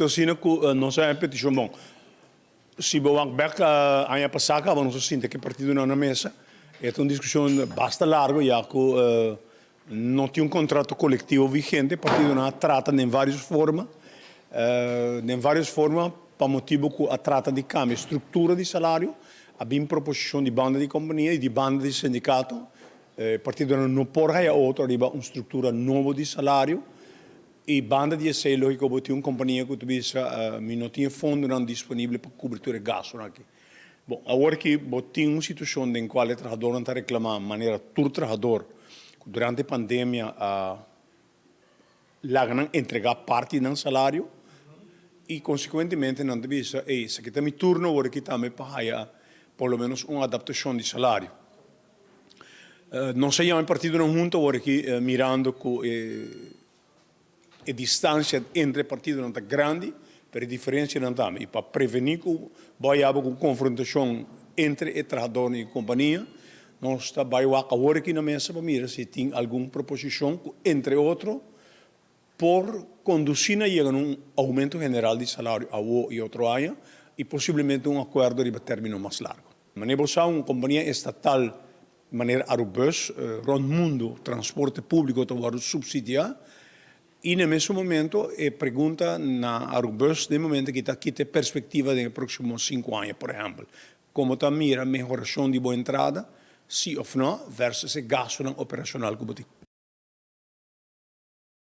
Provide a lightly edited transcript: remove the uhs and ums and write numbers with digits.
Asina ku nos a haña petishon bon. Si bo wak bek aña pasá kaba nos a sinta ku e partidonan na mesa. E ta un diskushon basta largu ya ku no tin un kontrato kolektivo vigente. Partidonan a trata den vários forma, den vários forma pa motibu ku a trata di kambia struktura di salario. A bin proposishon di banda di kompania i di banda di sindikato. E partidonan no por haya otro riba un struktura nobo di salario. I banda di esei, lógiko bo tin un kompania ku ta bisa, Mi no tin e fondonan disponibel pa kubri tur e gastunan aki. Bon, awor ki bo tin un situashon den kual e trahadornan ta reklamá manera tur trahador ku durante e pandemia a laga nan entregá parti di nan salario i konsekuentemente nan ta bisa, Ey, esaki ta mi turno awor aki tambe pa haya por lo ménos un adaptashon di salario. Nos a yama e partidonan hunto awor aki mirando ku e distansia entre e partidonan ta grandi, pero e diferensianan tambe. I pa prevení ku bo a yaba ku konfrontashon entre e trahadornan i e kompania, nos ta bai wak awor aki na mesa pa mira si tin algun proposishon ku entre otro por kondusí na yega na un oumento general di salario awo i otro aña i posiblemente un akuerdo riba término mas largu. Manera bo sa un kompania estatal manera Arubus rònt mundu transporte públiko ta wòrdu supsidiá i na e mesun momento e pregunta na Arubus den momento aki ta kita e perspektiva den e próksimo sinku aña por ehèmpel komo ta mira mehorashon di bo entrada si òf nò versus e gastunan operashonal ku bo tin.